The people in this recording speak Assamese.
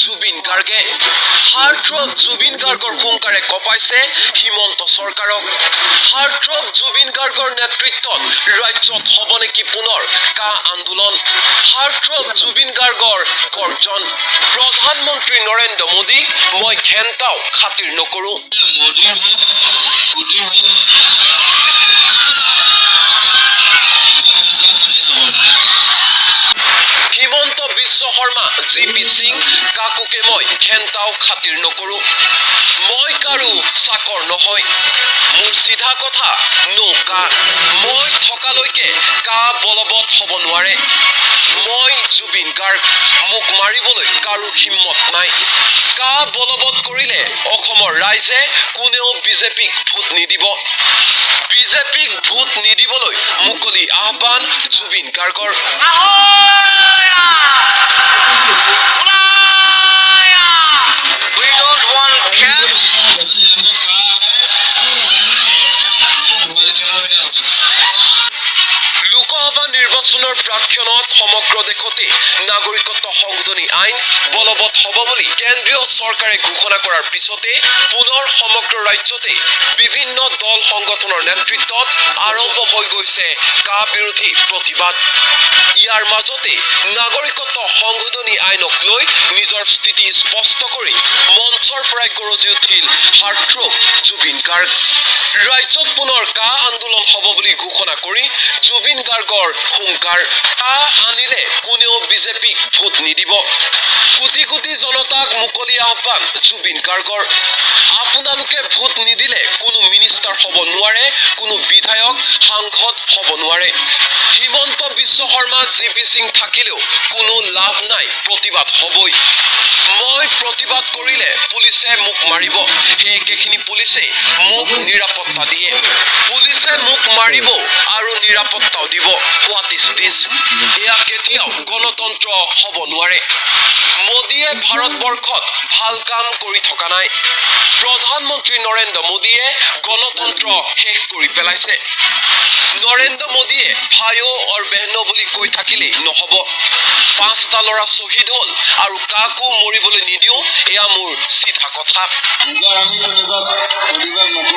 জুবিন গাৰ্গে। হাৰ্টথ্ৰব জুবিন গাৰ্গৰ হুংকাৰে কঁপাইছে হিমন্ত চৰকাৰক। হাৰ্টথ্ৰব জুবিন গাৰ্গৰ নেতৃত্বত ৰাজ্যত হ'ব নেকি পুনৰ কা আন্দোলন? হাৰ্টথ্ৰব জুবিন গাৰ্গৰ গৰ্জন, প্ৰধানমন্ত্ৰী নৰেন্দ্ৰ মোদীক মই ঘেণ্টাও খাতিৰ নকৰোঁ। মোদীৰ হওক, পুটিৰ হওক, মই ঘণ্টা খাতিৰ নকৰোঁ। হিমন্ত বিশ্ব শৰ্মা, জি পি সিং, কাকোকে মই ঘেণ্টাও খাতিৰ নকৰোঁ। মই কাৰো চাকৰ নহয়। মোৰ চিধা কথা, ন' কা। মই থকালৈকে কা বলবৎ হ'ব নোৱাৰে। মই জুবিন গাৰ্গ, মোক মাৰিবলৈ কাৰো হিম্মত নাই। কা বলবৎ কৰিলে অসমৰ ৰাইজে কোনেও বিজেপিক ভোট নিদিব। বিজেপিক ভোট নিদিবলৈ মুকলি আহ্বান জুবিন গাৰ্গৰ। We don't want CAB. কা আহে, মই কেনেকৈ আছো। লোকসভা নিৰ্বাচনৰ প্ৰাকক্ষণত সমগ্ৰ দেশতে নাগৰিকত্ব সংশোধনী আইন বলবৎ হ'ব বুলি কেন্দ্ৰীয় চৰকাৰে ঘোষণা কৰাৰ পিছতে পুনৰ সমগ্ৰ ৰাজ্যতে বিভিন্ন দল সংগঠনৰ নেতৃত্বত আৰম্ভ হৈ গৈছে কা বিৰোধী প্ৰতিবাদ। ইয়াৰ মাজতে নাগৰিকত্ব সংশোধনী আইনক লৈ নিজৰ স্থিতি স্পষ্ট কৰি মঞ্চৰ পৰাই গৰজি উঠিল হাৰ্টথ্ৰব জুবিন গাৰ্গ। ৰাজ্যত পুনৰ কা আন্দোলন হ'ব বুলি ঘোষণা কৰি জুবিন গাৰ্গৰ হুংকাৰ, কা আনিলে কোনেও বিজেপিক ভোট নিদিব। কোটি কোটি জনতাক মুকলি আহ্বান জুবিন গাৰ্গৰ, আপোনালোকে ভোট নিদিলে কোনো মিনিষ্টাৰ হ'ব নোৱাৰে, কোনো বিধায়ক সাংসদ হ'ব নোৱাৰে। হিমন্ত বিশ্ব শৰ্মা, জি পি সিং থাকিলেও কোনো লাভ নাই, প্ৰতিবাদ হ'বই। মই প্ৰতিবাদ কৰিলে পুলিচে মোক মাৰিব। সেই একেখিনি পুলিচে মোক নিৰাপত্তা দিয়ে। পুলিচে মোক মাৰিব আৰু নিৰাপত্তাও দিব। What is this? এয়া কেতিয়াও গণতন্ত্ৰ হ'ব নোৱাৰে। মোদীয়ে ভাৰতবৰ্ষত ভাল কাম কৰি থকা নাই। প্ৰধানমন্ত্ৰী নৰেন্দ্ৰ মোদীয়ে গণতন্ত্ৰ শেষ কৰি পেলাইছে। নৰেন্দ্ৰ মোদীয়ে ভাইও और बहनो বুলি কৈ থাকিলেই নহ'ব। পাঁচটা ল'ৰা শ্বহীদ হ'ল আৰু কাকো মৰিবলৈ নিদিওঁ, এয়া মোৰ চিধা কথা। এইবাৰ আমি তেনেকুৱা প্ৰতিবাদ নকৰোঁ।